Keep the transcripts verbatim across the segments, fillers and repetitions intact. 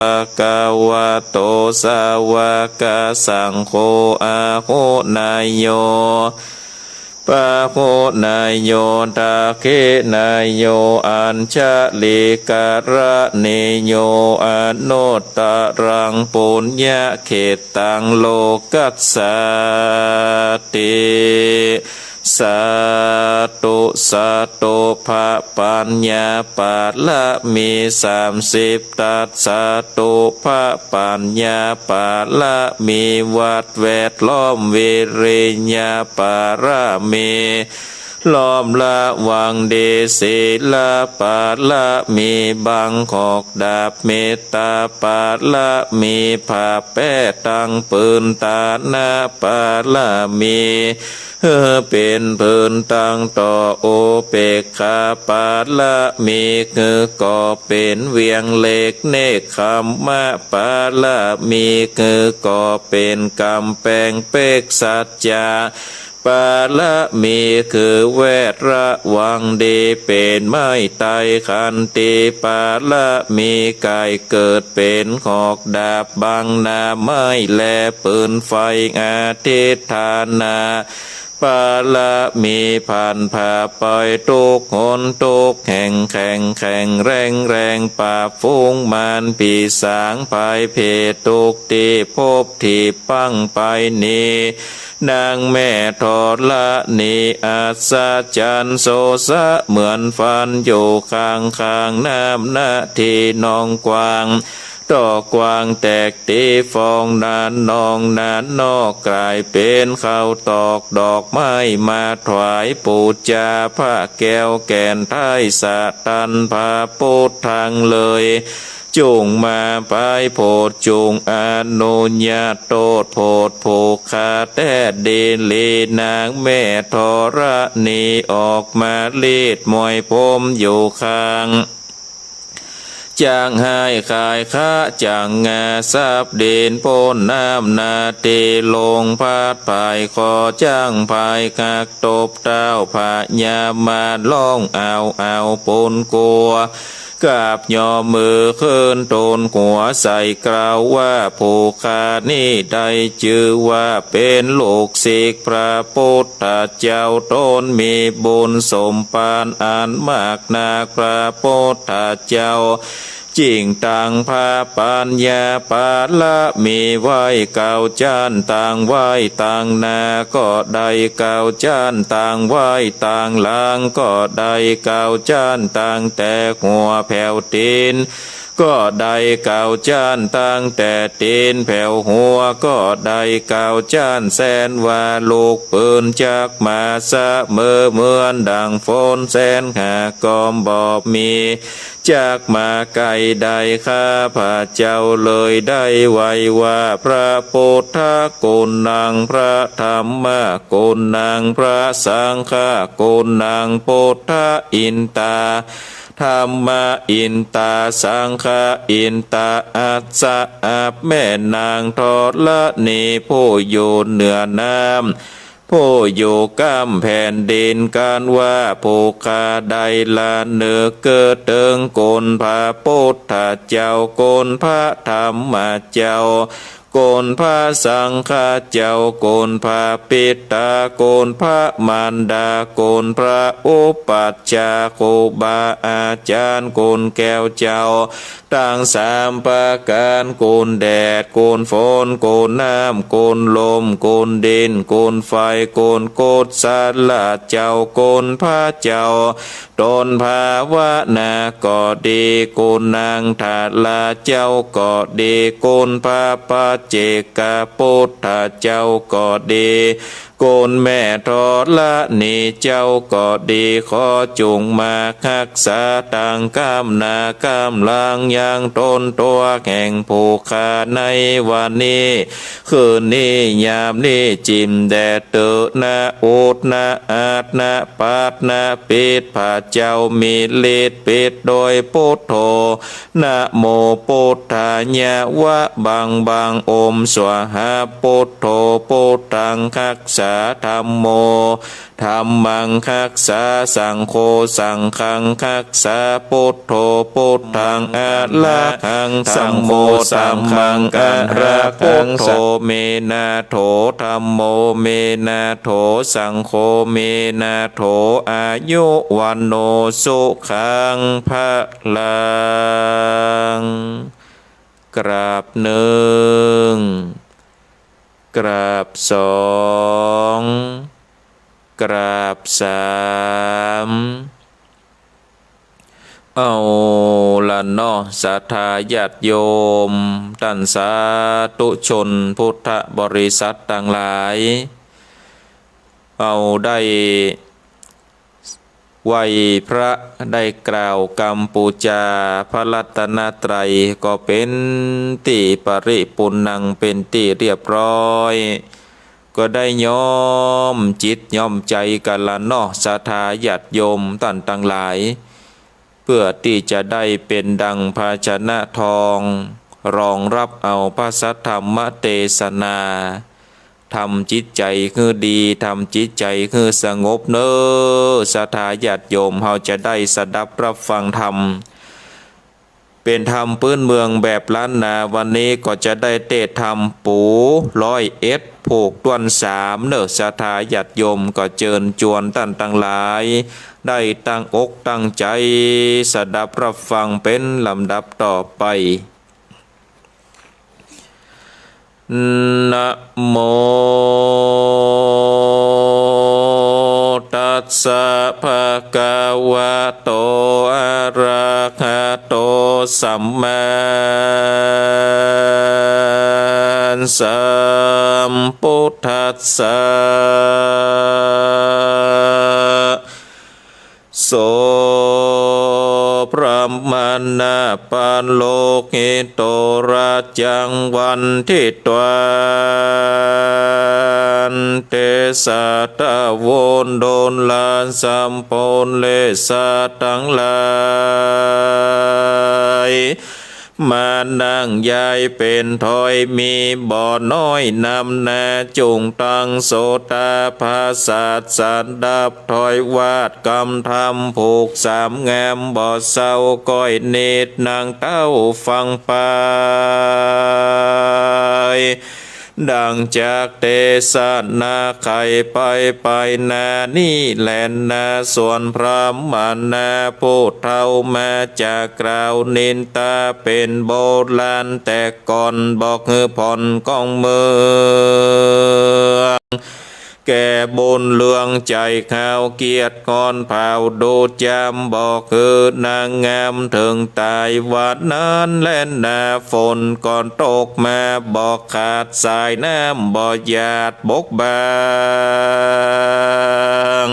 ภะคะวะโต สาวกสังโฆ อาหุเนยโย ปะหุเนยโย ทักขิเนยโย อัญชลีกรณีโย อนุตตรังปุญญเขตตัง โลกัสสาติ สาธุ สาธุ พระปัญญาปารมีสามสิบ ตัสสาธุ พระปัญญาปารมี วัดแวดล้อม วิริยะปารมี ล้อมระวังดี ศีลปารมี บังหอกดาบ เมตตาปารมี ผ้าแป้ตังปืน ตานะปารมี หื้อเป๋นปืนตังต่อ อุเปกขาปารมี หื้อก่อเป๋นเวียงเหล็ก เนกขัมมะปารมี หื้อก่อเป๋นก๋ำแปง เปกสัจจะปารมี หื้อแวดระวังดี เป๋นไม้ไตร ขันติปารมี ก๋ายเกิดเป๋นหอกดาบ บังหน้าไม้และปืนไฟ อธิฏฐานะ ปารมี พันผ้าปอยทุกหนทุกแห่ง แข็งแข็งแรงแรง ปราบฝูงมารผีสาง ภัยเพศทุกตี้ ภพตี้ปังไปนี้ นางแม่ธรณี อัศจรรย์โสษะ เหมือนฟันอยู่ข้างข้างน้ำ นาทีนองกว้าง ต่อกว้างแตกตี้ฟอง นาดนองนาดนอก ก๋ายเป๋นข้าวตอกดอกไม้ มาถวายปู๋จา พระแก้วแก่นไท้ สะตันพระปุทธังเลย จุ่งมาปายโผด จุ่งอนุญาตโตษโผด ผู้ข้าแต๊ดีหลี นางแม่ธรณี ออกมาลีดมวยผมอยู่ข้าง จักหายขายค้า จักงาทรัพย์ดิน ป๊นน้ำนาทีลง พัดผายคอ จักผายหัก ตบเท้าพญามาร้อง เอา เอา ปูนกัว กราบยอมมือขึ้น ตูนหัวใส่เกล้าว่า ผู้ข้านี้ได้จื้อว่าเป๋นลูกศิษย์พระปุทธเจ้า ตนมีบุญสมภารอันมากนัก พระปุทธเจ้า จิ่งตั้งพระปัญญาปารมีไว้เก้าจั้น ตั้งไว้ตังหน้าก็ได้เก้าจั้น ตั้งไว้ตังหลังก็ได้เก้าจั้น ตั้งแต่หัวแผวตี๋นก็ได้เก้าจั้น ตั้งแต่ตี๋นแผวหัวก็ได้เก้าจั้น แสนว่าลูกปืนจักมาเสมอ เหมือนดั่งฝนแสนหาก็บ่มี จักมาใก้ได้ ข้าพระเจ้าเลยได้ไหว้ว่า พระพุทธกุณัง พระธัมมกุณัง พระสังฆกุณัง พุทธะอินตา ธัมมะอินตา สังฆะอินตา อัสสะ อับแม่นางธรณี ผู้อยู่เหนือน้ำ ผู้อยู่ก้ำแผ่นดิน กันว่าผู้ข้าได้ละนึกเกิดเถิงคุณพระพุทธเจ้า คุณพระธัมมเจ้า คุณพระสังฆเจ้า คุณพระปิตา คุณพระมารดา คุณพระอุปัชฌาย์ ครูบาอาจารย์ คุณแก้วเจ้า ตังสามประก๋าน คุณแดด คุณฝน คุณน้ำ คุณลม คุณดิน คุณไฟ คุณกุศลเจ้า คุณพระเจ้า ตนภาวนาก็ดี คุณนางธาราเจ้าก็ดี คุณพระปัจเจกพุทธเจ้าก็ดี คุณแม่ธรณีเจ้าก็ดี ขอจุ่งมาฮักษาตังก้ำหน้าก้ำหลังยังต๋นตั๋วแห่งผู้ข้าในวันนี้ คืนนี้ ยามนี้ จิ่มแดดเต๊อะ นะอุด นะอาด นะปัด นะปิด พระเจ้ามีฤทธิ์ปิดโดยพุทโธ นะโมพุทธายะ วะบังบัง โอมสวาหา พุทโธ พุทธังฮักษา า ธัมโม ธัมมัง คัสสา สังโฆ สังฆัง คัสสา พุทโธ พุทธัง อะระหัง ธัมโม ธัมมัง อะระหัง พุทโธ เมนะโถ ธัมโม เมนะโถ สังโฆ เมนะโถ อายุ วัณโณ สุขัง พลัง กราบนึ่ง กราบสอง กราบสาม เอาละเนาะ ศรัทธาญาติโยม ต้านสาธุชนพุทธบริษัทตังหลาย เอาได้ ไหว้พระ ได้กล่าวกำปู๋จาพระรัตนตรัย ก็เป๋นตี้ปริปูรณ์ัง เป๋นตี้เรียบร้อย ก็ได้ย้อมจิตย้อมใจ๋กั๋นละเนาะ ศรัทธาญาติโยมต้านตังหลาย เปื้อตี้จะได้เป๋นดังภาชนะทอง รองฮับเอาพระสัทธรรมเตสนา ทำจิตใจ๋หื้อดี ทำจิตใจ๋หื้อสงบเน่อ ศรัทธาญาติโยม เฮาจะได้สดับฮับฟังธรรม เป๋นธรรมปื๊นเมืองแบบล้านนา วันนี้ก็จะได้เตสน์ธรรมปู๋ร้อยเอ็ด ผูกต้วนสามเน่อ ศรัทธาญาติโยม ก็เจิญจวนต้านตังหลาย ได้ตั้งอกตั้งใจ๋สดับฮับฟังเป๋นลำดับต่อไป นะโม ตัสสะ ภะคะวะโต อะระหะโต สัมมาสัมพุทธัสสะ โส พระมะนะ ปะโลหิโต ระจัง วันทิตวา เตสะ ตะโว โดลา สัพโพ เรสะ ตังหลาย มานั่งยายเป๋นถอย มีบ่น้อยนำหน้า จุ่งตั้งโสตาผาสาท สดับถอยวาดกำธรรม ผูกสามงามบ่เศร้า ก้อยนิดนั่งเต้าฟังไป ดังจักเตสนาไขไป ไปหน้านี้แลนา ส่วนพระมะนะ ผู้เฒ่ามาจะกล่าวนินตา เป๋นโบราณแต่ก่อน บอกหื้อผ่อนของเมือง แก่บุญเรืองใจ๋ขาวเกียรติงอน เผาดูดยาม บอกหื้อนางงามเถิงต๋าย วันนั้นแลนา ฝนก็ตกมาบ่ขาด สายน้ำบ่หยาดบกบาง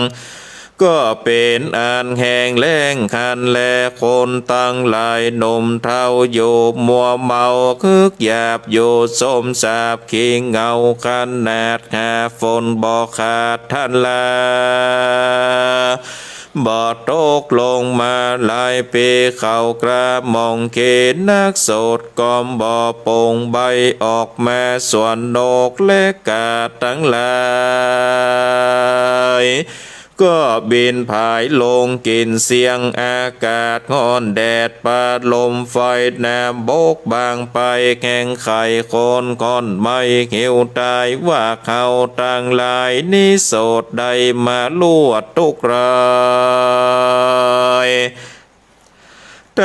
ก็เป๋นอันแห้งแล้งคันแล คนตังหลายหนุ่มเฒ่าอยู่มัวเมา คึกหยาบอยู่สมสาบ ขี้เหงาขนาด หาฝนบ่ขาดทันลา บ่ตกลงมาหลายปี๋ เขากระหม่องเขนนักโสด ก็บ่โป่งใบออกมา ส่วนนกและก๋าตังหลาย ก็บินผายลงกิ๋นเสี้ยง อากาศฮ้อนแดดปาลมไฟ น้ำบกบางไป แข้งไขข้นข้อนไหม้ หิวต๋ายว่าเขาตังหลาย นิโสดได้มาลวดทุกข์ร้าย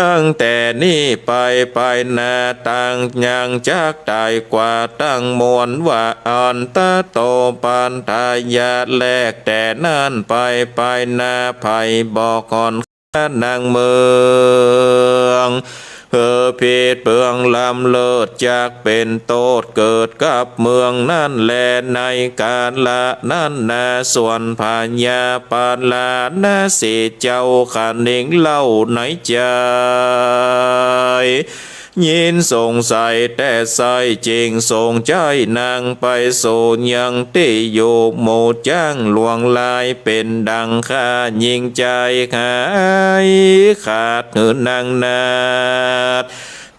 ตั้งแต่นี้ไป ไปหน้าตังยังจักต๋ายกว่าตังมวล ว่าอันตะโต ปันทายาทแล แต่นั้นไป ไปหน้าไผบ่ก่อน นางเมือง หื้อผิดเปืองล้ำเลิศ จักเป๋นโต้ษเกิดกับเมืองนั้นแล ในกาละนั้นนา ส่วนพญาปาราณสีเจ้าคะนิงเล่าในใจ๋ ยินสงสัยแต่ใส่จริง ส่งใจ๊นางไปสู่ยังตี้อยู่หมู่จ๊างหลวงหลาย เป๋นดังข้ายิ่งใจ๋หายขาดหื้อนางนาฏ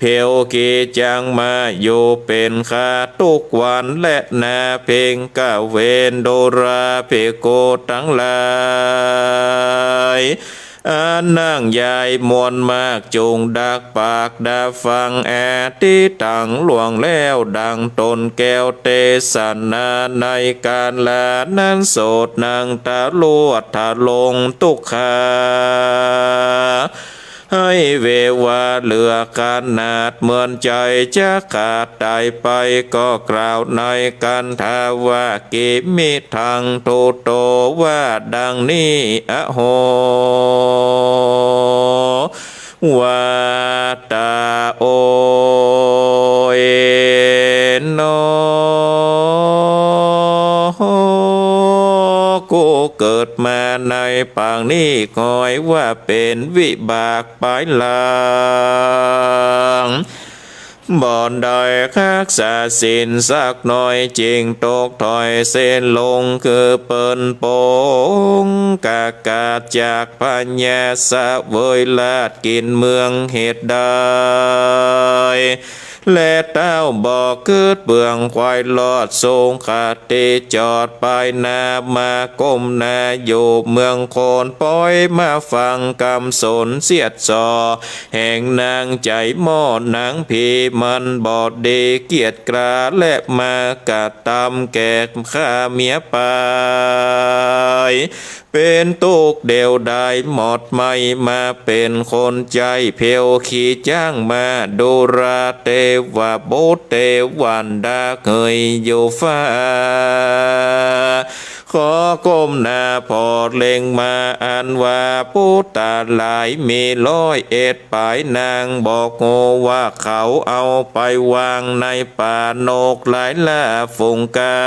เพวขีจังมาอยู่เป๋นข้าทุกวันแลนา เพ็งกเวนดูราภิกขุตังหลาย อานังยายมวลมาก จุ่งดักปากดาฟัง แอตี้ตังล่วงแล้วดังต๋นแก้วเตสนา ในก๋าละนั้นโสดนังตะลวดทะลงตุ๊กขา ไห้เววาเหลือขนาด เหมือนใจ๋จะขาดต๋ายไป ก็กล่าวในกันทาว่า กิมิทังทูโต ว่าดังนี้ อโห วาตา โอยหนอ กูเกิดมาในปางนี้ คอยว่าเป๋นวิบากปายหลัง บ่ได้ฮักษาศีลสักหน่อย จึงตกถอยเสลง คือเปิ้นปงกากาศจากพญาเสวยราชกิ๋นเมือง เหตุใด และเต้าบ่กึ๊ดเปืองขวายรอด ทรงคติจอดปายหน้า มาก้มหน้าอยู่เมืองโคน ปอยมาฟังกำสนเสียดส่อ แห่งนางใจ๋หม้อนางผี มันบ่ดีเกียจกล้า และมากระตำแก่ข้าเมียไป เป๋นตุ๊กข์เดี่ยวดายหมดไหม้ มาเป๋นคนใจ๊เพวขีจั้งมา ดูราเตวบุตรเตวันดาเกยอยู่ฟ้า ขอก้มหน้าผ่อเล็งมา อันว่าปุตตะหลายมีร้อยเอ็ดปายนาง บอกฮู้ว่าเขาเอาไปวางในป่านกหลายล่าฝูงกา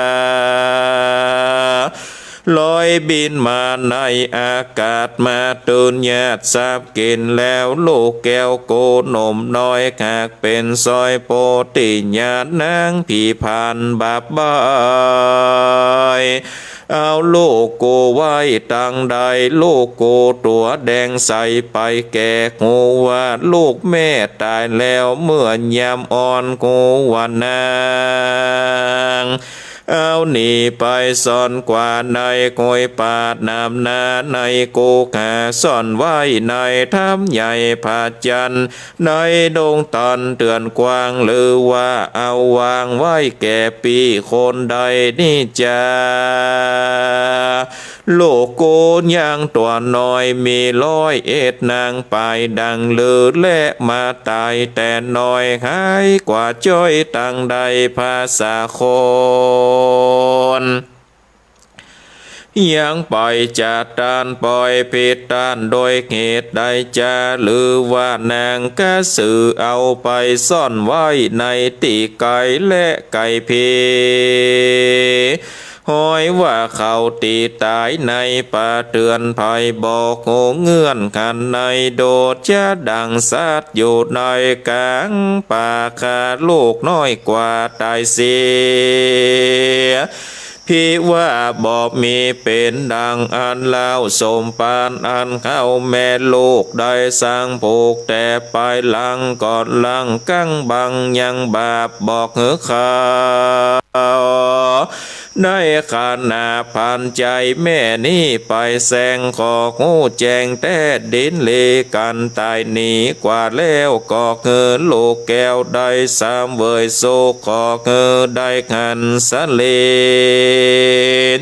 ลอยบินมาในอากาศ มาตื่นญาติทราบกิ๋นแล้ว ลูกแก้วกูหนุ่มน้อย หากเป๋นซอยโปติญาณ นางผีพรานบาปบ้าย เอาลูกกูไว้ตังใด ลูกกูตั๋วแดงใสไปแก่ ฮู้ว่าลูกแม่ต๋ายแล้วเมื่อยามอ่อน ฮู้ว่านาง เอาหนีไปซ่อนกว่าในกุยป่าน้ำนา ในกุกหาซ่อนไว้ในถ้ำใหญ่ผาจันทร์ ในดงตันเถื่อนกว้าง หรือว่าเอาวางไว้แก่ปี้คนใดนี่จา ลูกกูยังตั๋วน้อยมีร้อยเอ็ดนาง ปายดังลือและมาต๋ายแต่น้อย หายกว่าจ้อยตังใดภาษาคน ยังไปจัดต้านปอยผิดต้านโดยเหตุใดจา หรือว่านางกระสือเอาไปซ่อนไว้ในตี้ไก๋และไก๋พี ห้อยว่าเขาตี้ต๋ายในป่าเถื่อน ไผบ่ฮู้เงื่อนขันใน โดดจะดังสัตว์อยู่ในก๋างป่า ฆ่าลูกน้อยกว่าต๋ายเสีย ผิว่าบ่มีเป๋นดังอั้นเล่า สมปานอันเขาแม่ลูกได้สร้างผูกแต่ปายหลัง ก่อนหลังกั๋งบังยังบาปบอกหื้อเขา ได้ขณะผันใจ๋แม่นี้ไปแสง ขอฮู้แจ้งแต๊ดินลีกั๋นต๋ายหนีกว่าแล้ว ก็คือลูกแก้วได้สามเวยสุข ขอคือได้หันสะเลน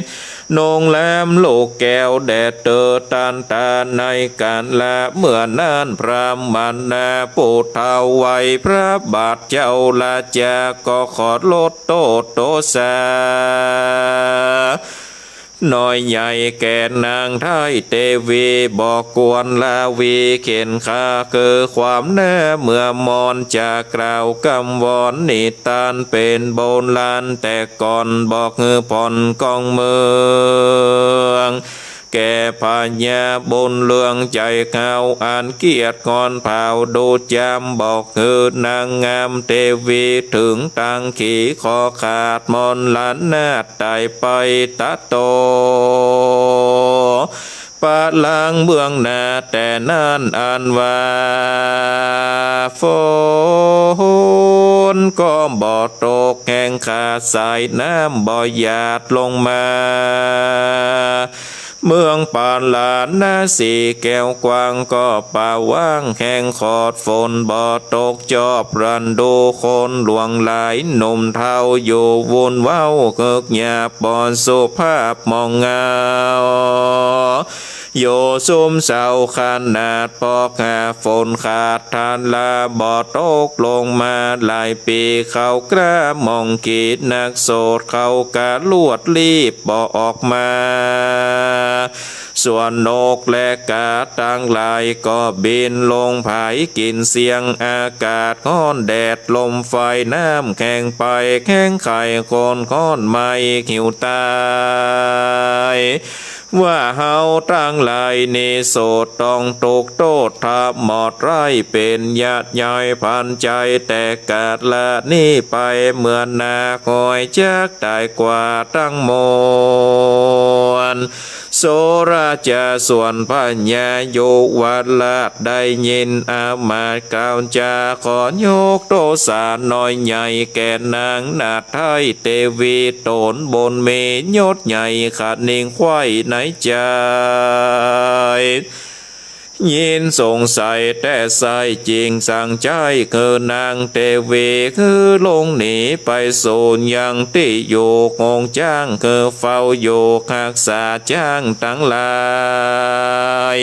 นงแหลมลูกแก้วแดดเตอตันตาในกั๋นละ เมื่อนั้นพราหมณะผู้เฒ่าไหว้พระบาทเจ้าราชา ก็ขอลดโต้ษโตษา น้อยใหญ่แก่นางไท้เตวี บ่ควรละวีเข็ญฆ่า คือความหน้าเมื่อมอนจะกล่าวกำวอนนิทานเป๋นโบราณแต่ก่อน บอกหื้อผ่อนกองเมือง แก่พญาบุญเรืองใจ๋เขา อันเกียรติงอนผาวดูจาม บอกหื้อนางงามเตวี ถึงตังขีขอขาดมนต์ละนาด ต๋ายไปตะโต ประลางเบื้องหน้าแต่นั้นอันว่า ฝนก็บ่ตก แฮ่งขาดสายน้ำบ่หยาดลงมา เมืองปาราณสีแก้วกว้างก็เปล่าว่าง แฮ่งขอดฝนบ่ตกจอบ ฤดูคนหลวงหลาย หนุ่มเฒ่าอยู่วุ่นเว้า เอิกหยาบบ่สุภาพมองเงา อยู่ซุมเศร้าขนาด ปอกหาฝนขาดทานลา บ่ตกลงมาหลายปี๋ เขากล้ามองขีดนักโสด เขากะลวดลีบบ่ออกมา ส่วนนกและกาตังหลายก็บินลงผาย กิ๋นเสี้ยงอากาศฮ้อน แดดลมไฟน้ำแข็งไป แข็งไขคนฮ้อนไหม้หิวตาย ว่าเฮาตังหลายนี้โสดต้องถูกโต้ษ ถมอดไร้เป๋นญาติใหญ่ ผันใจ๋แต่กาลนี้ไป เมื่อนาคอยจักต๋ายกว่าตังมวล โสรจาส่วนพญายุวราชได้ยินอามาตย์กล่าวจ๋า ขอยกโตษาน้อยใหญ่แก่นางนาฏไท้เตวี ต๋นบุญมียศใหญ่ คะนิงใค่ในใจ๋ ยินสงสัยแต๊ใส่ จึงสั่งใจ๊คือนางเตวี คือลงหนีไปสู่ยังตี้อยู่ คงจ๊างคือเฝ้าอยู่ฮักษาจ๊างตังหลาย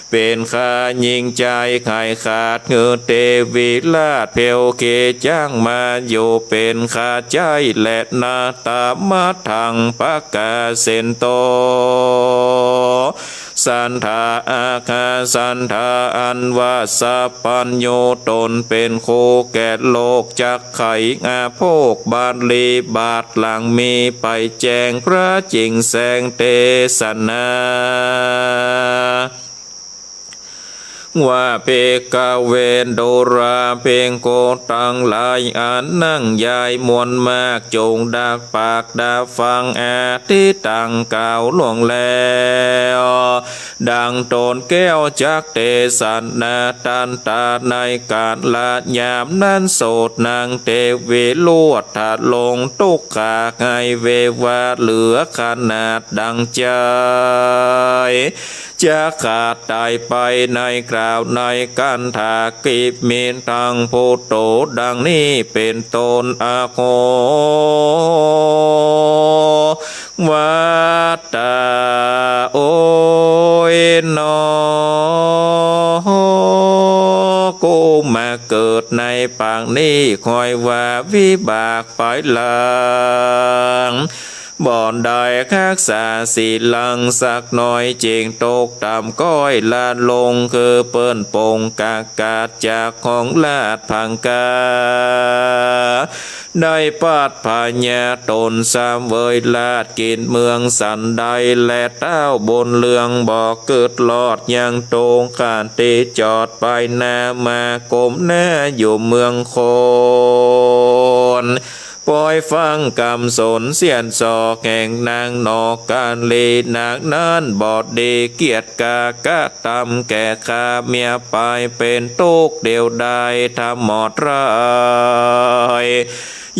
เป๋นค่ายิ่งใจ๋ ใค่ขาดคือเตวีราช เผียวเกจ๊างมาอยู่เป๋นค่าใจ๊ และนาตามัทธังปะกาเสนโต สันทาอาคาสันทา อันว่าสัพพัญญูต๋นเป๋นครูแก่โลก จักไขอาโภคบาลีบาทหลังมีไปแจ้งพระจิ่งแสงเตสนา ว่า ภิกขเว ดูราภิกขุตังหลาย อันนั่งยายมวลมาก จงดักปากดักฟังอทิตังกล่าวล่วงแล้ว ดังต๋นแก้วจักเตสนา ตันตาในกาละยามนั้น โสดนางเตวีลวดทะลงตุ๊กขาไห้เววาเหลือขนาดดั่งใจ๋ จะขาดต๋ายไปในคราวใน กันทากิมิทังพุทโธ ดังนี้เป๋นต้น อโห วัตตา โอ้ยหนอ กูมาเกิดในปางนี้ คอยว่าวิบากไปหลัง บ่ได้ฮักษาศีลังสักหน่อย จึงตกต่ำก้อยละลง คือเปิ้นปงกากาศจากของราชพังกา ได้ปัดพญาต๋นเสวยราชกิ๋นเมืองสันใด และต้าวบุญเรืองบ่กึ๊ดลอดยังตรงขันติ จอดไปหน้ามาก้มหน้าอยู่เมืองคน ปอยฟังกำสนเสี้ยนสอกแห่งนางนอกกาลี นางนั้นบ่ดีเกียจกากระตำแก่ข้าเมียไป เป๋นตุ๊กข์เดียวดายถมอดไร้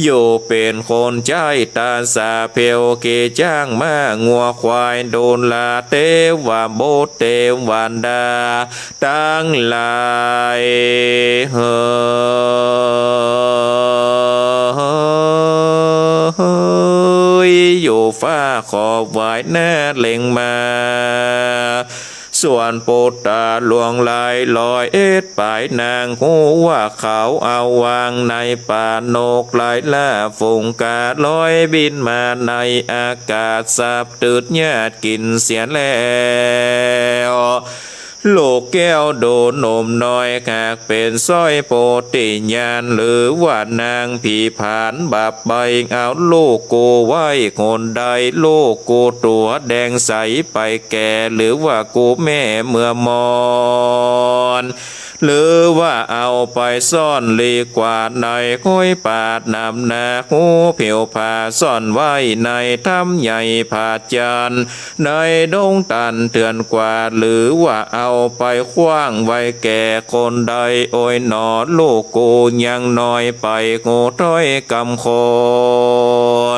อยู่เป๋นคนใจ๊ตาสาเผียวเกจ๊างม้างัวควาย ดูราเตวบุตรเตวดา ตังหลาย เฮย อยู่ฟ้าขอหวายหน้าเล็งมา ส่วนปุตตาหลวงหลายร้อยเอ็ดป๋ายนาง ฮู้ว่าเขาเอาวางในป่านกหลายล่า ฝูงกาลอยบินมาในอากาศ สับตืดญาติกิ๋นเสียแล้ว ลูกแก้วดูหนุ่มน้อย หากเป๋นสร้อยโพธิญาณ หรือว่านางผีผาน บาปใบ้เอาลูกกูไว้คนใด ลูกกูตั๋วแดงใสไปแก่ หรือว่ากูแม่เมื่อมอน หรือว่าเอาไปซ่อนลีกว่าใน ก๊วยปาดหนามหนา ฮู้ผิวผาซ่อนไว้ในถ้ำใหญ่ผาจันทร์ ในดงตันเถื่อนกว่า หรือว่าเอาไปขว้างไว้แก่คนใด โอยหนอลูกกูยังน้อยไป ฮู้ถ้อยกำค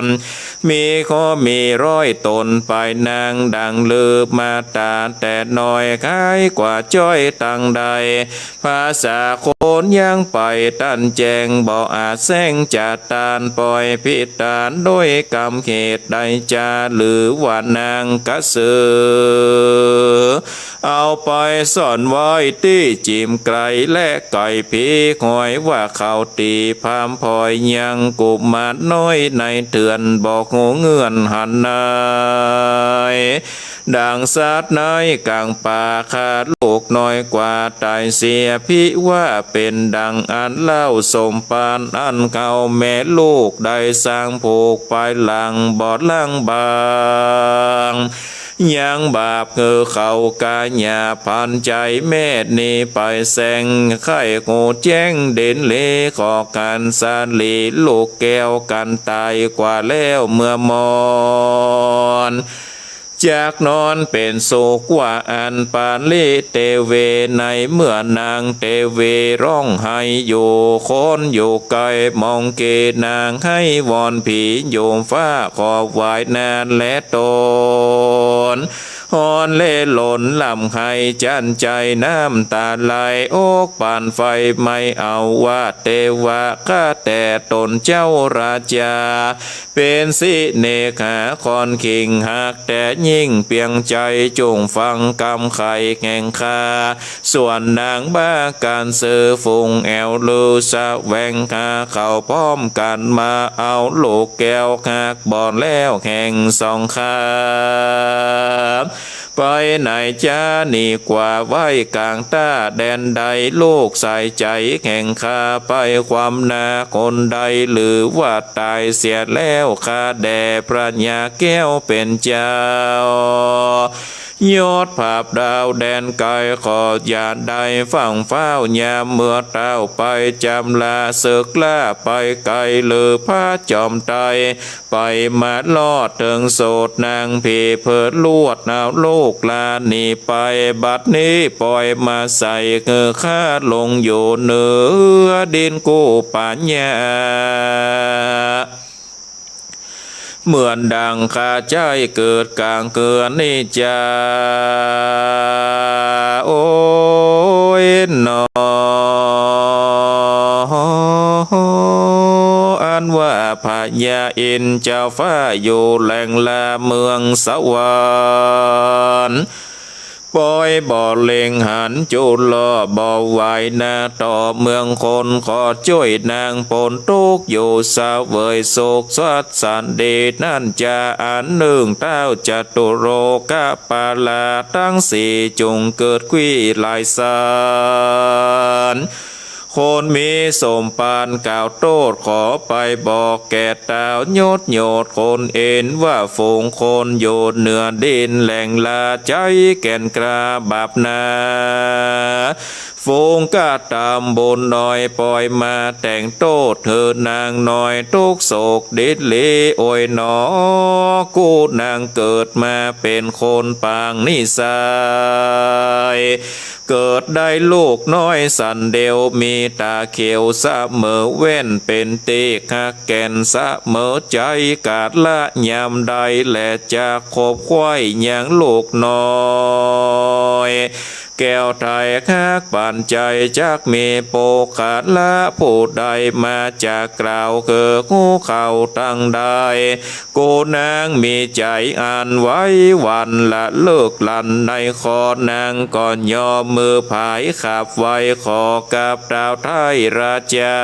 น มีข้อมีร้อยตนไปนางดังลือมาตาแต่น้อย คล้ายกว่าจ้อยตังใด ภาษาคนยังไปตันแจ้ง บ่อาจแสงจะตาน ปล่อยพิตานด้วยกำเหตุใดจา หรือว่านางกระสือ เอาไปซ่อนไว้ตี้จิมไกลและไก่ผี หอยว่าเขาตี๋พามพอยยังกุมารน้อยในเถื่อน บอกฮู้เงื่อนหันนาย ดังสัตว์ในกลางป่า ฆ่าลูกน้อยกว่าต๋ายเสีย พิว่าเป๋นดังอันเล่า สมปานอันเขาแม่ลูกได้สร้าง ผูกปายหลังบ่ลังบาง ยังบาปคือเขากาหยาบ พันใจ๋แม่หนีไปแสง ใค่ฮู้แจ้งเด่นเล ขอกั๋นสาลีลูกแก้ว กั๋นต๋ายกว่าแล้วเมื่อมอน จักนอนเป๋นสุขว่าอั้น ปาลิเตเว ในเมื่อนางเตเวร้องไห้อยู่ คนอยู่ไกลมองเกนางไห้วอน ผีอยู่ฟ้าขอวายนาแลตน ฮ้อนและหล่นลำไห้จั้นใจ๋ น้ำต๋าไหลอกปานไฟไหม้เอา ว่าเตวะ ข้าแต่ต๋นเจ้าราจา เป๋นสิเนกหาค่อนขิง หากแต่ยิ่งเปียงใจ๋ จุ่งฟังกำไขแห่งข้า ส่วนนางบ้าก๋านซื่อฝูงแอ่วลือ แสวงหาเขาพร้อมกั๋นมา เอาลูกแก้วหากบ่อนแล้วแห่งสองข้า ไปไหนจ๊าหนีกว่า ไว้ก๋างต้าแดนใด ลูกสายใจ๋แห่งข้า ไปความนาคนใด หรือว่าต๋ายเสียแล้ว ข้าแด่พระญาแก้วเป๋นเจ้า ยอดผาบดาวแดนไกล ขออย่าได้ฟังฟ้าวยามเมื่อเต้า ไปจำลาศึกล้าไปไกล หรือพระจอมไตร ไปมาลอดเถิงโสดนางผีเผิดลวด เอาลูกหลานหนีไป บัดนี้ปล่อยมาใส่ คือข้าลงอยู่เหนือดินกู้ปัญญา เหมือนดังข้าใจ๊เกิดก๋างเกือนนี้จา โอ้ยหนอ อันว่าพญาอินทร์เจ้าฟ้าอยู่แหล่งลาเมืองสวรรค์ ปอยบ่เล็งหันจุลอ บ่ไหวนาต่อเมืองคน ขอจ้วยนางปนตุ๊กข์อยู่ เสวยสุขสัตย์สันดีนั้นจา อันนึ่งเต้าจตุโลกปาลาตังสี่ จุ่งเกิดควีหลายสัน คนมีสมปานกล่าวโต้ษ ขอไปบอกแก่เต้ายศโยธคนเอ็น ว่าฝูงคนอยู่เหนือดินแหล่งลาใจ๊แก่นกล้าบาปหนา ฝูงกระตำบุญน้อยปอยมาแต่งโต้ษ หื้อนางน้อยตุ๊กข์โศกดิดลี โอยหนอ กู้นางเกิดมาเป๋นคนปางนิสัย เกิดได้ลูกน้อยสันเดียว มีต๋าเขียวเสมอแว่น เป๋นตี้ฮักแก่นเสมอใจ๋ กาละยามใดแลจักคบไขว้ยังลูกน้อย แก้วไทยฮักปานใจ๋ จักมีปุคคละผู้ใดมาจากกล่าว คือฮู้เข้าตังใด กู้นางมีใจ๋อันไหวหวั่น ละเลิกลั่นในคอนางก่อน ยอมมือผายขับไว ขอกับเต้าไทยราชา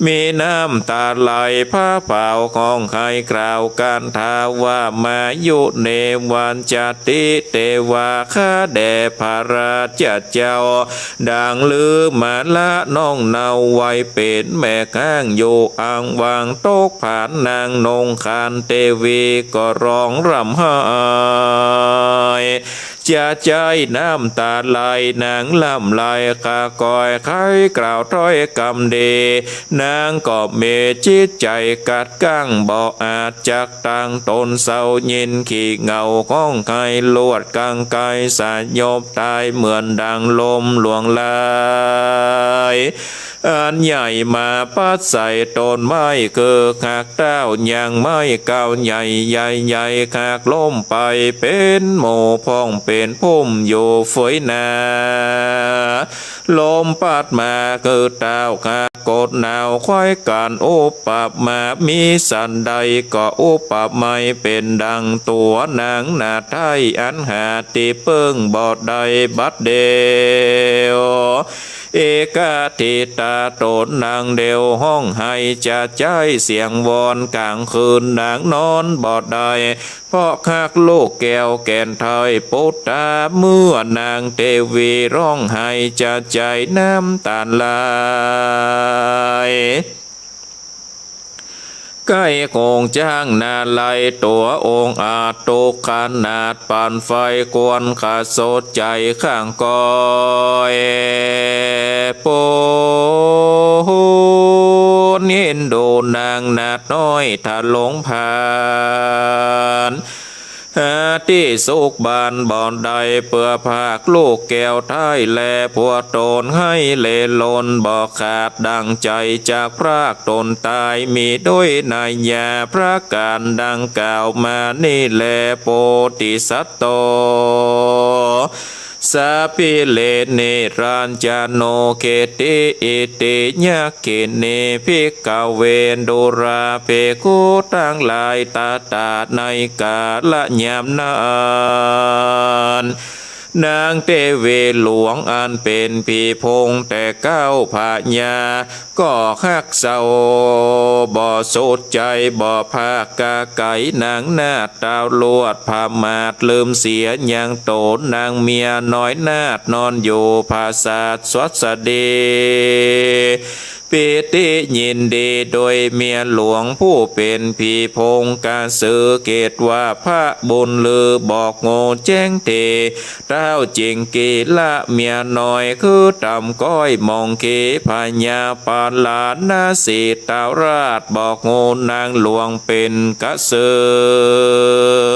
มีน้ำต๋าไหลผ้าเผาของไขกล่าวกันทาว่า มายุเนวันจติเตวา ข้าแด่พระราชเจ้า ดังลือมาละน้องเนาไว้เป๋นแม่ข้างอยู่ อ้างว้างตกผานนางนงคาน เตวีก็ร้องร่ำไห้ จะใจ๊น้ำต๋าไหล นางร่ำไร ข้าก้อยใค่กล่าวถ้อยกำดี นางก็มีจิตใจ๋กัดกั๋ง บ่อาจจักตั้งต๋นเศร้า ยินขี้เหงาฮ้องไห้ลวด กังไกสยบต๋าย เหมือนดังลมหลวงไหล อันใหญ่มาปั๊ดใส่ต๋นไม้ คือหากเต้ายังไม้เก่าใหญ่ ใหญ่ๆ หากล้มไปเป๋นหมู่ พ่องเป๋นพุ่มอยู่เฟยหน้า ลมปั๊ดมาคือเต้าหากกดหนาว ควายกั๋นอุปมา มีสันใดก็อุปไมยเป๋นดังตั๋วนางนาฏไท้ อันหาตี้เปิ้งบ่ได้บัดเดียว เอกทิตาต๋นนางเดียวฮ้องไห้จะใจ๊เสียงวอน ก๋างคืนนางนอนบ่ได้ เพราะฮักลูกแก้วแก่นไท้ปุตตา เมื่อนางเตวีฮ้องไห้จะใจ๊น้ำต๋าไหล ใก้โขงจ๊างนาลัยตั๋วองอาจ ตุ๊กข์ขนาดปานไฟ ควรขะสดใจ๋ข้างก้อย ปูนเอ็นดูนางนาฏน้อยทะลงพาน หาตี้สุขบานบ่ได้ เปื้อพรากลูกแก้วไท้แล ผัวต๋นไห้เล่ร่อนบ่ขาดดั่งใจ๋ จักพรากต๋นต๋าย มีด้วยนายาประก๋านดั่งกล่าวมานี้แล โพธิสัตโต สาพิเรเนรัญจโน เขติอิติยัคขินี ภิกขเว ดูราภิกขุตังหลาย ตถาในกาละยามนั้น นางเตวีหลวงอันเป๋นผีโพงแต่เก๊าพญา ก็ฮักเศร้าบ่สุดใจ๋ บ่พรากก๋าไก๋นางนาฏ ตาวลวดผะมาทลืมเสียยังต๋น นางเมียน้อยนาฏนอนอยู่ผาสาทสวัสดี ปีติยินดีโดยเมียหลวงผู้เป๋นผีโพงก๋าสือ เกตว่าพระบุญลือบอกฮู้แจ้งตี้ เต้าจิ่งกีละเมียน้อย คือต๋ามก้อยมองขีพญา ปาลาณสีตาวราช บอกฮู้นางหลวงเป๋นก๋าสือ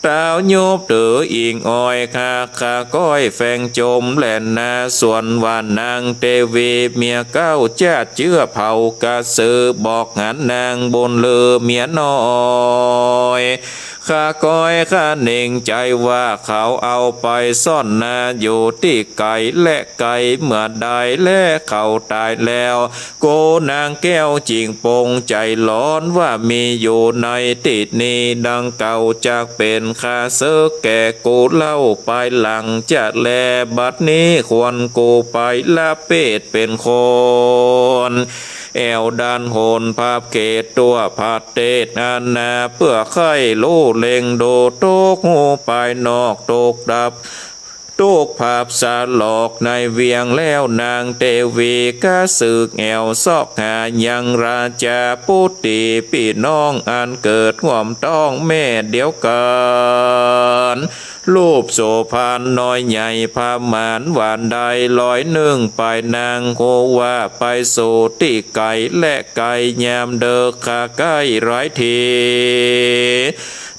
ตาวยุบถืออิงอ้อย ข้าข้าก้อยแฝงจมแล่นนา ส่วนว่านางเตวีเมียเก๊า จะเจื้อเผาก๋าสือ บอกหันนางบุญลือเมียน้อย ข้าก้อยข้าเน่งใจ๋ว่า เขาเอาไปซ่อนนาอยู่ตี้ไก๋และไก๋ เมื่อใดแลเขาต๋ายแล้ว กูนางแก้วจิ่งปงใจ๋ร้อนว่า มีอยู่ในตี้นี้ดังเก่า จักเป๋นข้าศึกแก่กูเล่า ปายหลังจะแล บัดนี้ควรกูไปละเพศเป๋นคน แอ่วดันหนผับเขตทั่วประเทศนานา เปื้อใค่ฮู้เล็งดู ตกฮู้ภายนอก ตกดับ ตกผับสลอกในเวียงแล้ว นางเตวีก๋าสือแอ่วซอกหายังราจาปุตตีปี้น้อง อันเกิดฮ่วมต๊องแม่เดียวกั๋น รูปโสภาน้อยใหญ่ประมาณวาได้ ร้อยนึ่งปายนาง ฮู้ว่าไปสู่ตี้ไก๋และไก๋ ยามเดิกข้าใก้หลายที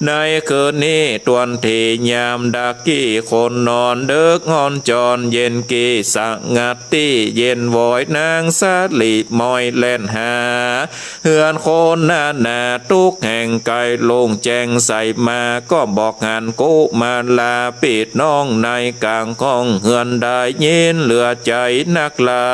ในคืนนี้ตวนทียามดักกี้คนนอน เดิกฮ้อนจอนเย็นกี้สงัดตี้เย็นวอย นางสาลีมอยแล่นหา เฮือนคนนานาตุ๊กแห่งไก๋ โล่งแจ้งใสมา ก็บอกหันกุมาลาปี้น้อง ในก๋างห้องเฮือนได้ยินเหลือใจ๋นักเล่า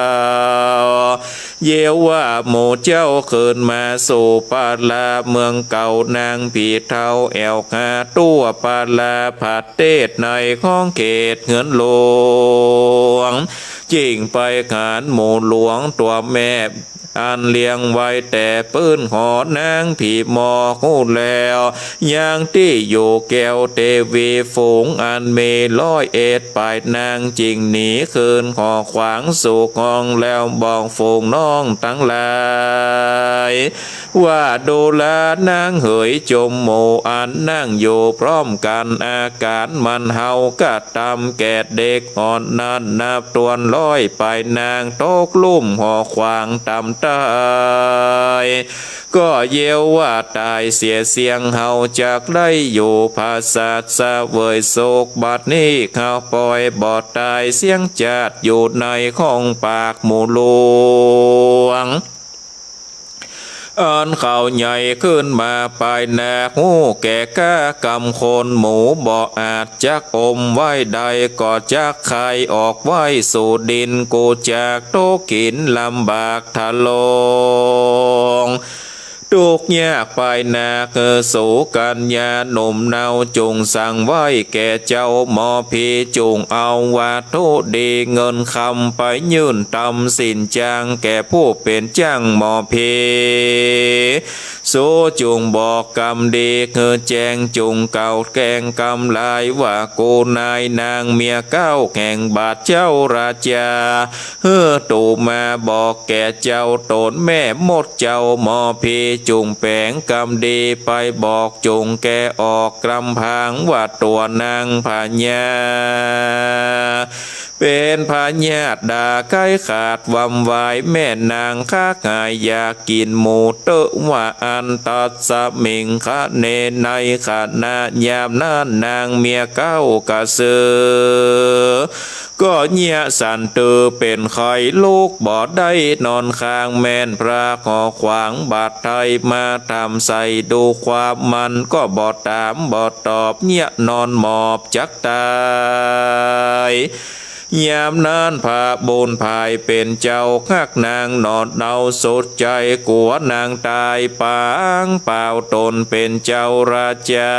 เยียวว่าหมู่เจ้าคืนมาสู่ปาลาเมืองเก่า นางผีเฒ่าแอ่วหาทั่วปาลาประเทศในข้องเขตเฮือนหลวง จิ่งไปหาหมู่หลวงตั๋วแม่ อันเรียงไว้แต่ปื๊นหอนางผีหมอกฮู้แล้ว ยังตี้อยู่แก้วเตวี ฝูงอันมีร้อยเอ็ดปายนาง จึงหนีคืนหอขวางสู่ห้องแล้วบอกฝูงน้องตังหลาย ว่าดูราหนางเหยจุมหมู่อันนั่งอยู่พร้อมกั๋น อาก๋านมันเฮากระตำแก่เด็กอ่อนนั้นนับตวนร้อยปายนาง ตกลุ่มหอขวางต๋ำต๋าย ก็เยียวว่าต๋ายเสียเสี้ยง เฮาจักได้อยู่ผาสัตว์เสวยสุข บัดนี้ข้าปอยบ่ต๋ายเสี้ยงจาติ อยู่ในห้องปากหมู่หลวง อันเขาใหญ่ขึ้นมาปายนาคฮู้แก่กล้ากำคน หมู่บ่อาจจักอมไว้ได้ ก็จักคายออกไว้สู่ดิน กูจักตกกิ๋นลำบากทะลง ตุ๊กยากปายนาค หื้อสูกัญญาหนุ่มเนา จุ่งสั่งไว้แก่เจ้าหมอผี จุ่งเอาวัตถุดีเงินคำไปยื่นตำสินจ้างแก่ผู้เป๋นจ้างหมอผี สูจุ่งบอกกำดีหื้อแจ้ง จุ่งกล่าวแกล้งกำลายว่า กูนายนางเมียเก๊าแห่งบาทเจ้าราชา หื้อตู่มาบอกแก่เจ้าต๋นแม่มด เจ้าหมอผีจุ่งแป๋งกำดีไปบอก จุ่งแก้ออกกำพางว่าตัวนางพญา เป๋นพยาธิดาไข้ขาดวำวาย แม่นางคักหายอยากกิ๋นหมูเต๊อะ ว่าอันตัสมิงคะเน ในขณะยามนั้นนางเมียเก๊ากระเซอ ก็เยียะสั่นเตอเป๋นไข้ลุกบ่ได้นอนค้าง แม่นพระหอขวางบาดไทมาถามใส่ดูความมัน ก็บ่ถามบ่ตอบ เยียะนอนหมอบจักต๋าย ยามนั้นพระบุญภายเป๋นเจ้าฮักนางหนอเนาสุดใจ๋ กั๋วนางต๋ายปางเปล่า ต๋นเป๋นเจ้าราชา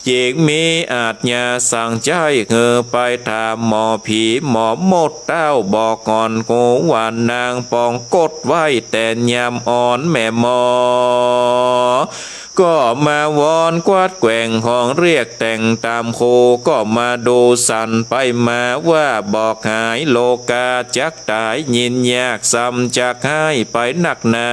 จึงมีอาชญาสั่งใจ๊หื้อไปถามหมอผีหมอมดเต้า บอกอ่อนกูว่านางปองกตไว้แต่ยามอ่อน แม่หมอก็มาวอนกวาดแกว่งห้องเรียกแต่งต๋ามครู ก็มาดูสั่นไปมาว่าบอกหายโลกาจักต๋าย ยินยากซ้ำจักหายไปนักหนา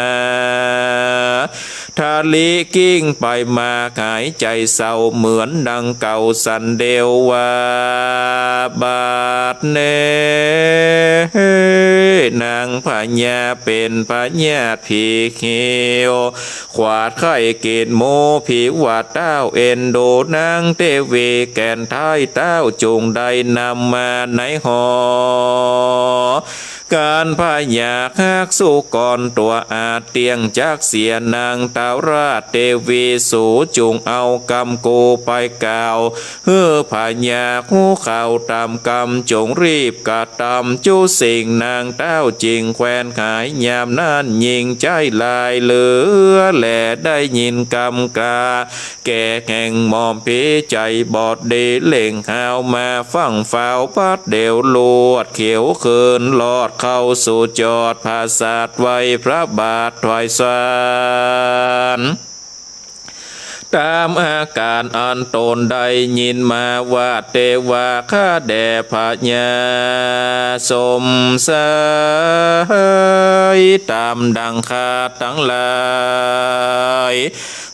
ทะลิกิ้งไปมาหายใจ๋เศร้าเหมือนดังเก่าสั่นเดียวว่า บาดเน่ นางพญาเป๋นพยาธิผีเขียว ขวาดไข้กิ๋นหมู ผีว่าเต้าเอ็นดูนางเตวี แก่นท้ายเต้าจุ่งได้นำมาในหอ ก๋านพยาฮักสุกรตั๋วอาจเตี้ยงจักเสีย นางท้าวราชเตวีสูจุ่งเอากำกูไปกล่าว หื้อพยาฮู้ข่าวต๋ามกำ จุ่งรีบกระตำจุสิ่ง นางเต้าจึงแควนหาย ยามนั้นยิ่งใจ๊ลายเหลือ แลได้ยินกำกล้า แก่แห่งหมอมผีใจ๋บอดดี เล่งหาวมาฟั่งฟ้าวปัดเดี่ยวลวดเขียวเขิน ลอดเข้าสู่จอดผาสัตว์ไว้พระบาทถวายสัน ต๋ามอาก๋านอันต๋นได้ยินมาว่า เตวาข้าแด่พญาสมไสย ต๋ามดังข้าตังหลาย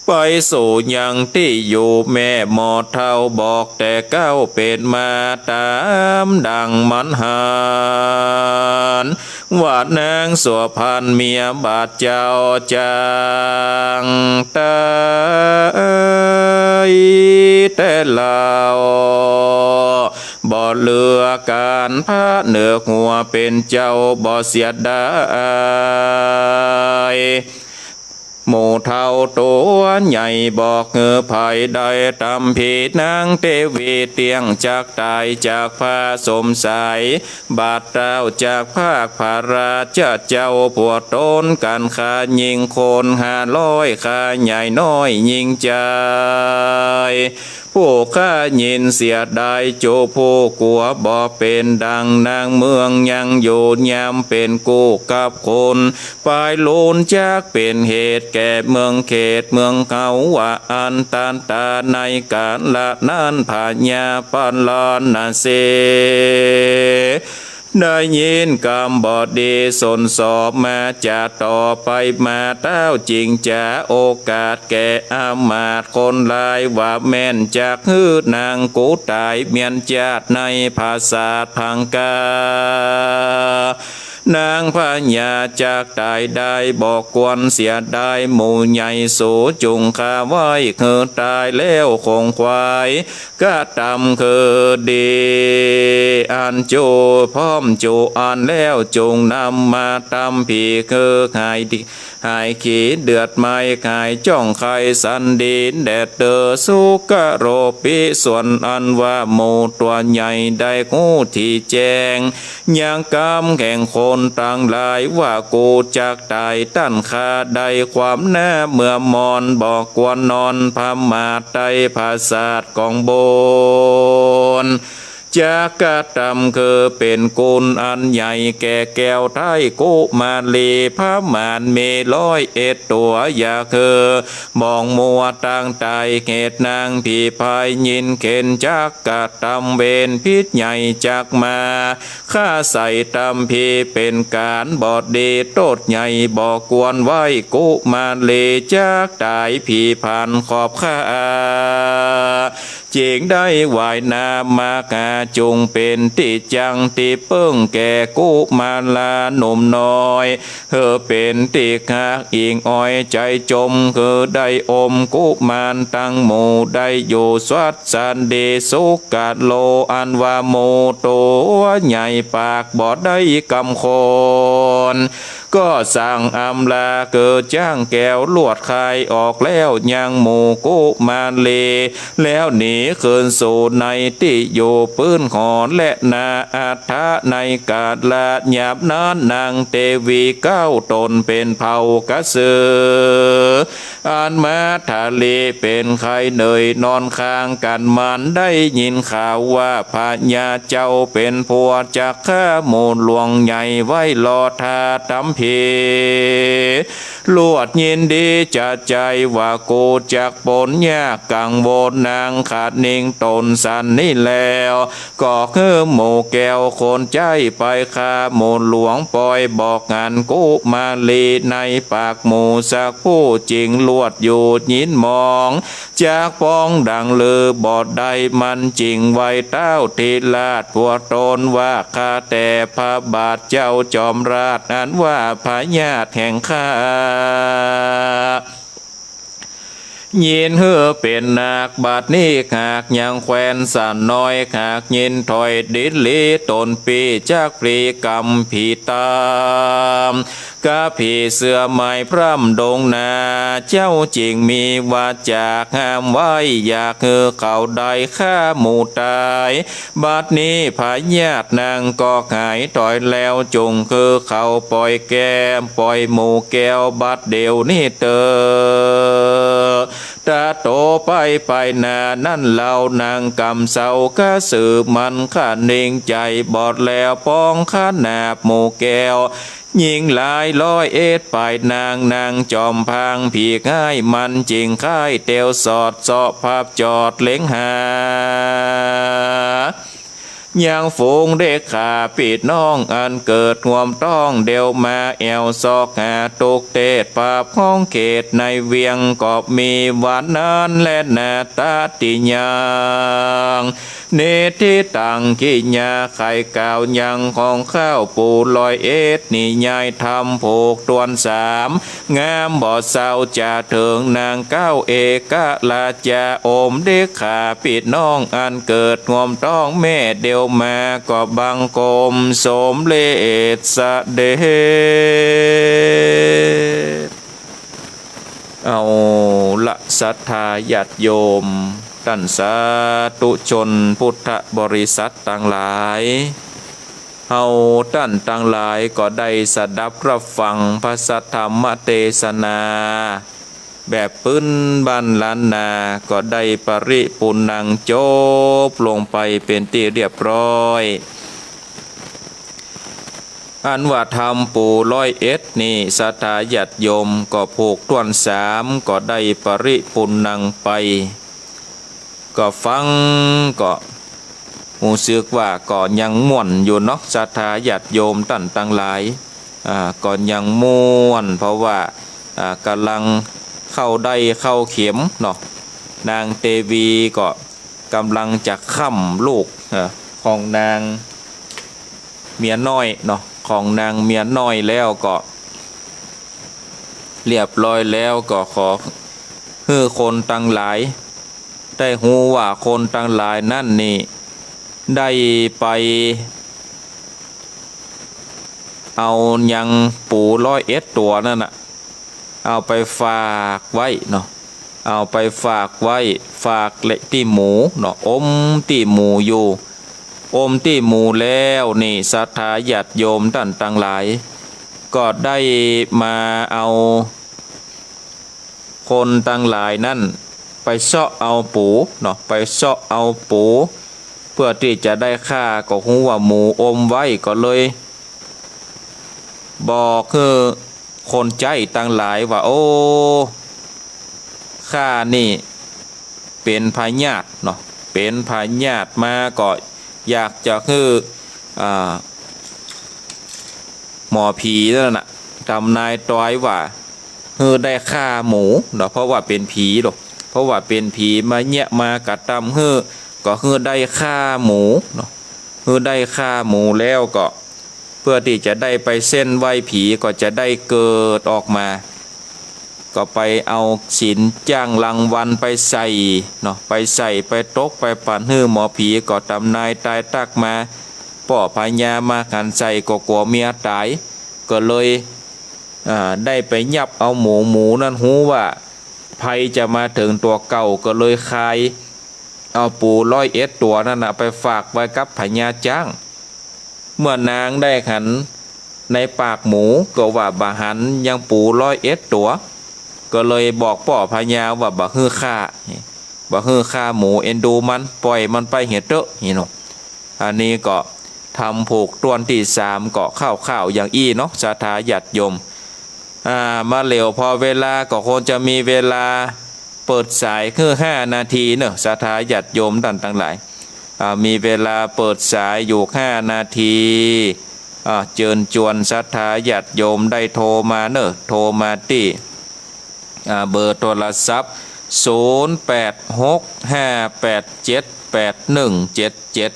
ไปสู่ยังตี้อยู่แม่หมอเฒ่าบอกแต่เก๊าเป๋นมาต๋ามดังมันหัน ว่านางสัวพันเมียบาดเจ้าจางต๋ายแต่เล่า บ่เหลือก๋านผะเนือกหัวเป๋นเจ้าบ่เสียดาย หมู่เฒ่าตั๋วใหญ่บอกหื้อใผได้ต๋ามผีนางเตวีเตี้ยงจักต๋ายจากพระสมไสย บาดเต้าจากภาคพระราชเจ้า ผัวต๋นกั๋นข้ายิ่งคนห้าร้อย ข้าใหญ่น้อยยิ่งใจ๋ ผู้ข้ายินเสียดายจุผู้กั๋วบ่เป๋นดังนางเมืองยังอยู่ยามเป๋นกู้กับคน ไปลูนจักเป๋นเหตุแก่เมืองเขตเมืองเขาว่าอันตันตาในกาละนั้นพญาปาราณสี ได้ยินกำบ่ดีสนสอบมาจะต่อไปมาเต้าจึงจะโอกาสแก่อามาตย์คนหลายว่าแม่นจักหื้อนางกูต๋ายเมียนจาติในผาสาทพังกา นางพญาจักต๋ายได้บ่ควรเสียดายหมู่ใหญ่สูจุ่งฆ่าไว้คือต๋ายแล้วคงควาย กระตำคือดี อันจูพร้อมจูอันแล้วจุ่งนำมาตำผีคือหายดี หายขีเดือดไม้หายจ้องไข้สันดีแดดเตอสุกะโรปิส่วนอันว่าหมู่ตั๋วใหญ่ได้ฮู้ตี้แจ้ง ยังกำแห่งคนตังหลายว่ากูจักต๋ายตันข้าได้ความหน้าเมื่อมอนบ่ควรนอนพม่าใต้ผาสาทของบน จักกระตำคือเป๋นกุณอันใหญ่แก่แก้วไท้กุมารีพม่านมีร้อยเอ็ดตั๋วอย่าคือ บ่องมัวตังต๋ายเหตุนางผีพายยินเข็ญจักกระตำเวรพิษใหญ่จักมา ฆ่าใส่ตำผีเป๋นก๋านบ่ดีโต้ษใหญ่บ่ควรไว้กุมารีจักต๋ายผีผ่านขอบข้า จึงได้ไหว้นามมาหาจุ่งเป๋นตี้จั้งตี้เปิ้งแก่กุมาราหนุ่มน้อย หื้อเป๋นตี้ฮักอิงอ้อยใจ๋จม หื้อได้อมกุมารตังหมู่ได้อยู่สวัสดีสุขะโลอันว่าหมู่ตั๋วใหญ่ปากบ่ได้กำคน ก็สั่งอำลาคือจ้างแก้วลวดคายออกแล้วยังหมู่กุมารี แล้วหนีคืนสู่ในตี้อยู่ปื๊นหอและนาอัฏฐะในกาละยามนั้นนางเตวีเก้าต๋นเป๋นเผ่ากระสือ อันมาทะเลเป๋นไข้เหนื่อยนอนข้างกั๋นมันได้ยินข่าวว่าพญาเจ้าเป๋นผัวจักฆ่าหมู่หลวงใหญ่ไว้รอท่าตำผี ลวดยินดีจะใจ๋ว่ากูจักป๊นยากกังวลนางขาดนิ่งต๋นสันนี้แล้ว ก็หื้อหมู่แก้วคนใจ๊ไปฆ่าหมู่หลวงปอยบอกหันกุมารีในปากหมู่สักผู้จึงลวดอยู่ยินมอง จักปองดังลือบ่ได้มันจึงไหว้เต้าธิราชผัวต๋นว่าข้าแต่พระบาทเจ้าจอมราชอันว่าพญาติแห่งข้า ยินหื้อเป๋นนาคบัดนี้หากยังแควนสันน้อยหากยินถอยดินหลีต๋นปี้จักปลีกำผีตาม กะผีเสื้อไม้พร่ำดงนา เจ้าจึงมีวาจ๋าห้ามไว้ อยากหื้อเขาได้ฆ่าหมู่ต๋าย บัดนี้พญาตินางก็หายถอยแล้ว จงหื้อเขาปล่อยแก้ว ปล่อยหมู่แก้วบัดเดี๋ยวนี้เตอ ตะโตไปไปหน้านั้นเฮานางกำเศร้ากระสือมันขาดนิ่งใจ๋บอดแล้วปองขนาบหมู่แก้ว หญิงหลายร้อยเอ็ดปายนาง นางจอมพรางผีฮ้ายมันจึงค่ายเตียวสอดเซาะพับจอดเล็งหา ยังฝูงเด็กข้าปี้น้องอันเกิดฮ่วมต๊อง เดี่ยวมาแอ่วซอกหาตุ๊กเตศปาบของเขตในเวียงก็มีวันนั้นแลนา ตติยัง นิทธิตัง กิริยาไขกล่าวยังของข้าวปู่ร้อยเอ็ด นิยายธรรมผูกตวนสาม งามบ่เศร้าจะเถิงนางเก้าเอกราชา โอมเด็กข้าปี้น้องอันเกิดฮ่วมต๊องแม่ เดี่ยวมาก็บังคมสมเร็จเสด็จ เอาละศรัทธาญาติโยม ต้านสาธุชนพุทธบริษัทตังหลาย เฮาต้านตังหลายก็ได้สดับรับฟังพระสัทธรรมเตสนา แบบปื๊นบ้านล้านนา ก็ได้ปริปุณณังจบลงไปเป๋นตี้เรียบร้อย อันว่าธรรมปู่ร้อยเอ็ดนี่ ศรัทธาญาติโยมก็ผูกถ้วนสาม ก็ได้ปริปุณณังไป ก็ฟังก็ฮู้สึกว่าก็ยังม่วนอยู่เนาะ ศรัทธาญาติโยมต้านตังหลาย อ่า ก็ยังม่วน เพราะว่า อ่า ก่ำลังเข้าได้เข้าเข็มเนาะ นางเตวีก็ก่ำลังจะค่ำลูก เอ่อ ของนางเมียน้อยเนาะ ของนางเมียน้อยแล้วก็ เรียบร้อยแล้ว ก็ขอหื้อคนตังหลายได้ฮู้ว่าคนตังหลายนั้นนี่ ได้ไปเอายังปู่ร้อยเอ็ดตั๋วนั่นน่ะ เอาไปฝากไว้เนาะ เอาไปฝากไว้ ฝากตี้หมูเนาะ อมตี้หมูอยู่ อมตี้หมูแล้วนี่ ศรัทธาญาติโยมต้านตังหลาย ก็ได้มาเอา คนตังหลายนั้นไปเซาะเอาปูเนาะ ไปเซาะเอาปู เปื้อตี้จะได้ฆ่า ก็ฮู้ว่าหมูอมไว้ ก็เลยบอกหื้อคนใจ๊ตังหลายว่า โอ้ ข้านี่เป๋นพยาธิเนาะ เป๋นพยาธิมา ก็อยากจะหื้อ อ่า หมอผีนั่นน่ะ ตำนายตวยว่า หื้อได้ฆ่าหมูเนาะ เพราะว่าเป๋นผีเนาะ เพราะว่าเป๋นผีมาเยียะมากระตำหื้อ ก็หื้อได้ฆ่าหมูเนาะ หื้อได้ฆ่าหมูแล้วก็ เปื้อตี้จะได้ไปเส้นไหว้ผี ก็จะได้เกิดออกมา ก็ไปเอาศีลจ้างรางวัลไปใส่เนาะ ไปใส่ไปตกไปปั๋นหื้อหมอผี ก็ตำนายตวยตั๊กมา ป้อพญามาหันใส่ก็กั๋วเมียต๋าย ก็เลย อ่า ได้ไปยับเอาหมู หมูนั้นฮู้ว่าภัยจะมาเถิงตั๋วเก่า ก็เลยคายเอาปูร้อยเอ็ดตั๋วนั้นน่ะไปฝากไว้กับพญาจ๊าง เมื่อนางได้หันในปากหมูก็ว่าบ่หันยังปูร้อยเอ็ดตั๋ว ก็เลยบอกป้อพญาว่าบ่หื้อฆ่า บ่หื้อฆ่าหมู เอ็นดูมัน ป่อยมันไปเหียเต๊อะ นี่เนาะ อันนี้ก็ธรรมผูกถ้วนตี้สามก็คร่าวๆอย่างอี้เนาะ ศรัทธาญาติโยม อ่า มาเหลียวพอเวลาก็คงจะมีเวลาเปิดสายหื้อห้านาทีเนาะ ศรัทธาญาติโยมต้านตังหลาย อ่า มีเวลาเปิดสายอยู่ห้านาที อ่า เจิญจวนศรัทธาญาติโยมได้โทรมาเนาะ โทรมาตี้ อ่า เบอร์โทรศัพท์ ศูนย์แปดหกห้าแปดเจ็ดแปดหนึ่งเจ็ดเจ็ด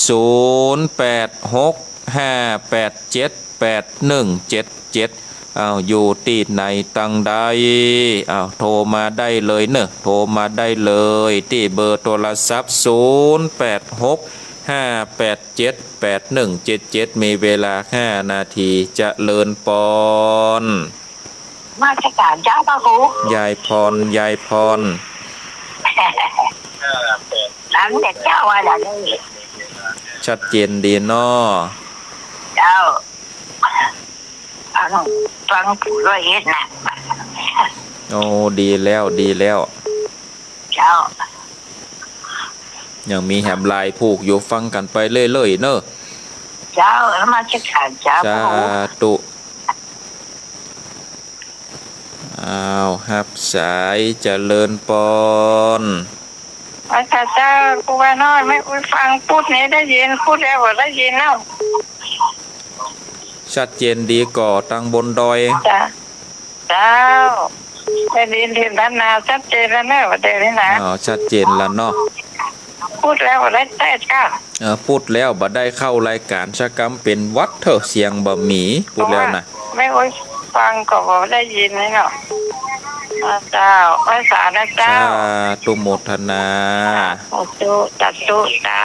ศูนย์แปดหกห้าแปดเจ็ดแปดหนึ่งเจ็ดเจ็ด อ้าว อยู่ตี้ไหนตังใด อ้าว โทรมาได้เลยเนาะ โทรมาได้เลยตี้เบอร์โทรศัพท์ ศูนย์แปดหกห้าแปดเจ็ดแปดหนึ่งเจ็ดเจ็ด มีเวลาห้านาที เจริญปอน นมัสก๋านเจ้าพระครู ยายพร ยายพร ถามแต่เจ้าว่าอย่างนี้ ชัดเจนดีเนาะ เจ้า ฟัง ฟังปู่ร้อยเอ็ดน่ะ โอ้ ดีแล้ว ดีแล้ว เจ้า ยังมีแหมหลายผูกอยู่ ฟังกั๋นไปเรื่อยๆเนาะ เจ้า นมัสก๋านเจ้า สาธุ อ้าว ฮับสาย เจริญปอน อาจารย์เจ้า ครูบาน้อย แม่อุ๊ยฟังพูดนี้ได้ยิน พูดแล้วบ่ได้ยินเนาะ ชัดเจนดีก่อ ตังบนดอย จ้ะ เจ้า ได้ยินเสียงด้านหน้าชัดเจนแล้วเนอะ ประเดี๋ยวนี้นะ อ้าว ชัดเจนแล้วเนาะ พูดแล้วบ่ได้แต๊เจ้า เออ พูดแล้วบ่ได้เข้ารายก๋านสักกำ เป๋นหวัดเต๊อะ เสียงบ่มี พูดแล้วนะ แม่อุ๊ยฟังก็บ่ได้ยินเลยเนาะ อ่า เจ้า ไหว้สานะเจ้า สาธุโมทนา สาธุ สาธุเจ้า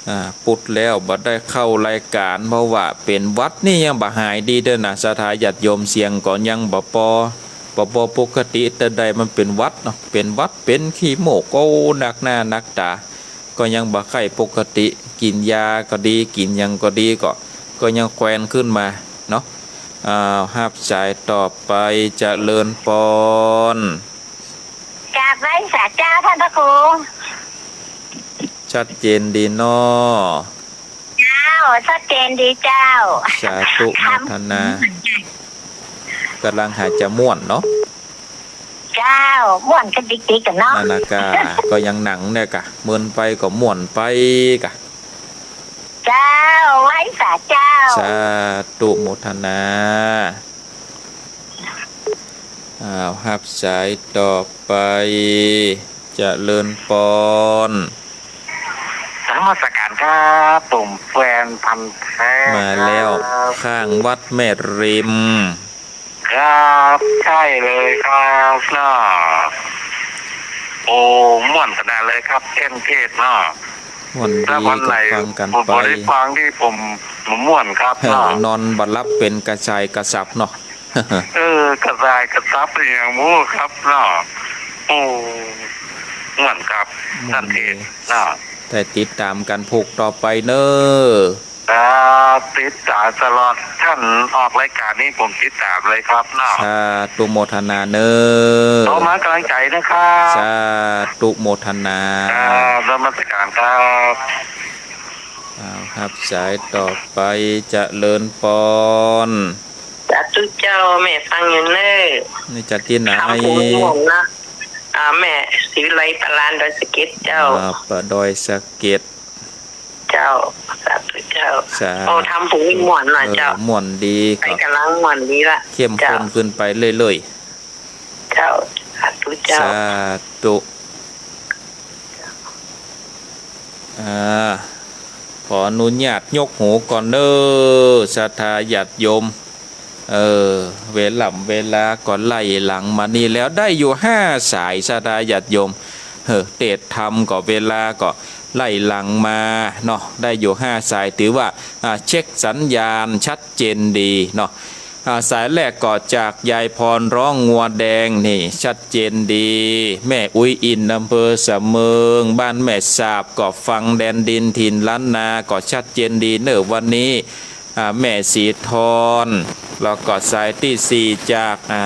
อ่า พูดแล้วบ่ได้เข้ารายก๋าน เพราะว่าเป๋นหวัดนี่ยังบ่หายดีเต๊อะนะ ศรัทธาญาติโยม เสียงก็ยังบ่ปอ บ่ปอปกติเต๊อะใด มันเป๋นหวัดเนาะ เป๋นหวัด เป๋นขี้มูก โอ้ หนักหน้าหนักต๋า ก็ยังบ่ใค่ปกติ กิ๋นยาก็ดี กิ๋นหยังก็ดี ก็ ก็ยังแควนขึ้นมาเนาะ อ้าว ฮับสายต่อไป เจริญปอน กราบไหว้สาเจ้าต้านพระครู ชัดเจนดีเนาะ เจ้า ชัดเจนดีเจ้า สาธุโมทนา ก๋ำลังหาจะม่วนเนาะ เจ้า ม่วนกระดิกๆ กั๋นเนาะ นั่นนะกา ก็ยังหนังเนี่ยกา เมินไปก็ม่วนไปกา เจ้า ไหว้สาเจ้า สาธุโมทนา อ้าว ฮับสายต่อไป เจริญปอน นมัสการครับ ผมแฟนพันธุ์แท้ มาแล้ว ครับ ข้างวัดแม่ริม ครับ ใช่เลยครับเนาะ โอ้ ม่วนขนาดเลยครับ แก่นเทศน์เนาะ ม่วนดี แล้ววันไหน ก็ฟังกั๋นไป ผมบ่ได้ฟังนี่ผมม่วนครับ เออ เนาะ นอนบ่หลับเป๋นกระชายกระสับเนาะ เออ กระชายกระสับอย่างหมู่ครับเนาะ โอ้ ม่วนครับ ม่วนดี ท่านเทศน์เนาะ ได้ติดต๋ามกั๋นผูกต่อไปเนาะ ครับ ติดต๋ามตลอด ท่านออกรายก๋านนี่ผมติดต๋ามเลยครับเนาะ สาธุโมทนาเนาะ ขอมากำลังใจนะครับ สาธุโมทนา ครับ นมัสการครับ อ้าว ฮับสายต่อไป เจริญปอน สาธุเจ้า แม่ฟังอยู่เน่อ นี่จากตี้ไหน ทำบุญม่วนนะ อ่า แม่ศรีวิไล ปาลานดอยสะเก็ดเจ้า อ่า ปาดอยสะเก็ด เจ้า สาธุเจ้า สาธุ โอ้ ทำบุญม่วนนะเจ้า เออ ม่วนดี ไป ก็ ก๋ำลังม่วนดีละ เข้มข้น เจ้า ขึ้นไปเรื่อยๆ เจ้า สาธุเจ้า สาธุ อ่า ขออนุญาตยกหูก่อนเน่อ ศรัทธาญาติโยม เออ เวล่ำเวลาก็ไล่หลังมานี่แล้ว ได้อยู่ห้าสาย ศรัทธาญาติโยม เออ เตศน์ธรรมก็เวลาก็ไล่หลังมาเนาะ ได้อยู่ห้าสาย ถือว่า อ่า เช็คสัญญาณชัดเจนดีเนาะ อ่า สายแรกก็จากยายพรร้องงัวแดงนี่ ชัดเจนดี แม่อุ๊ยอิน อำเภอสะเมิง บ้านแม่สาบ ก็ฟังแดนดินถิ่นล้านนา ก็ชัดเจนดีเน่อวันนี้ อ่า แม่ศรีทร แล้วก็สายตี้สี่จาก อ่า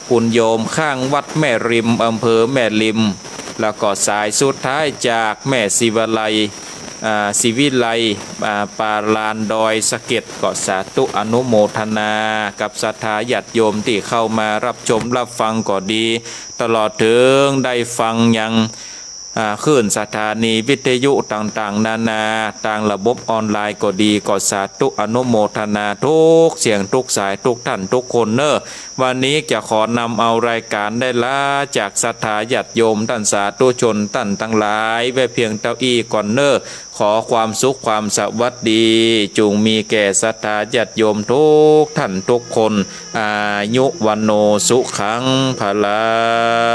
คุณโยมข้างวัดแม่ริม อำเภอแม่ริม แล้วก็สายสุดท้ายจากแม่ศรีวิไล อ่า ศรีวิไล อ่า ปาลานดอยสะเก็ด ก็สาธุอนุโมทนากับศรัทธาญาติโยมตี้เข้ามารับชมรับฟังก็ดี ตลอดเถิงได้ฟังยัง อ่า คลื่นสถานีวิทยุต่างๆ นานา ตางระบบออนไลน์ก็ดี ก็สาธุอนุโมทนาทุกเสียงทุกสายทุกท่านทุกคนเน่อ วันนี้จะขอนำเอารายก๋านได้ลาจากศรัทธาญาติโยมต้านสาธุชนต้านตังหลายไว้เพียงเต้าอี้ก่อนเน่อ ขอความสุขความสวัสดี จุ่งมีแก่ศรัทธาญาติโยมทุกท่านทุกคน อายุวัณโณสุขังพลัง